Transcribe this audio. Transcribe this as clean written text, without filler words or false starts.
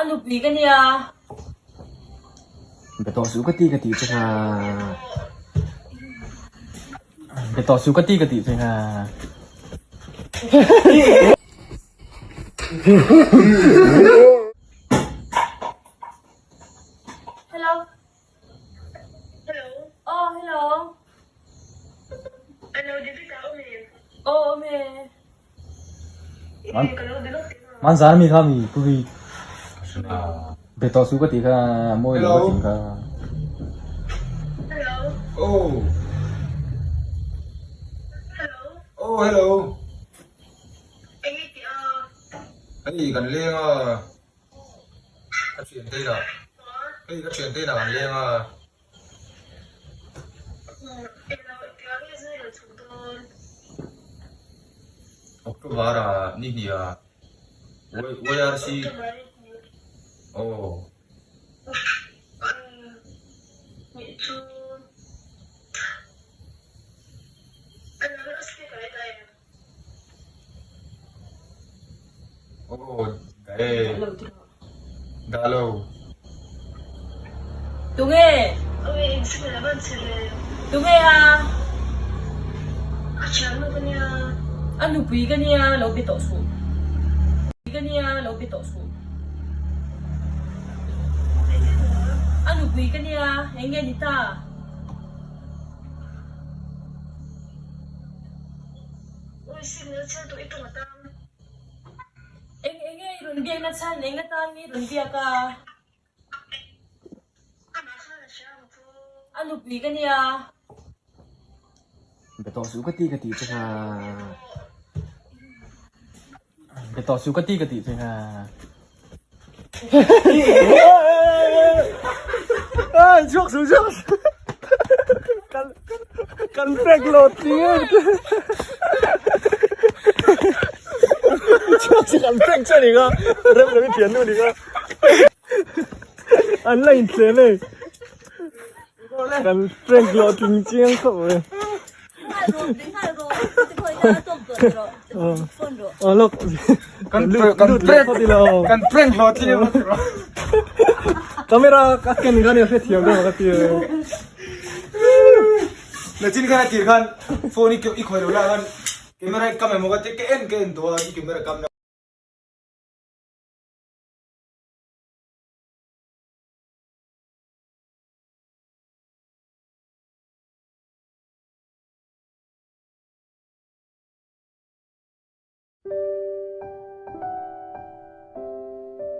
A nupui ka nia. Be tawh suh ka ti ka tih che kha. Be tawh suh ka ti ka tih che kha. Hello. Hello. Oh, hello. Hello, Deepika awm em? Oh, awm e. Man zan mi kha mi pu vi be tawh su ka ti kha mawi lo ka ti kha. Hello. Oh. Hello. Oh, hello. Enge tih a? Hei kan leng a. Ka thian te inah. Hei ka thian te inah kan leng a. October ah ni hnih ah YRC aw. Aw dah e dah lo. Tunge? Tunge a? A nupui ka nia lo be tawh suh. Ka nia lo be tawh suh. A nupui ka nia eng nge ni ta? Eng enge i rawn biak na chhan eng atan nge i rawn biak a? A nupui ka nia. Be tawh suh ka ti ka tih che kha. Be tawh suh ka ti ka tih che kha. Ai chhuak suh chhuak suh. Kan kan prank lo tling. Chhuak suh kan prank che ni kha. Rem rem i thian nu ni kha. An la inthlem e. Kan prank lo tling chiang khawp mai. Kan prank hlawh tling Camera ka ken khan i hrethiam deuh ka ti. Nachin khan a tir khan phone i i khawi lo lah khan camera i kam emaw ka ti ka en ka en tawh a i camera kam na.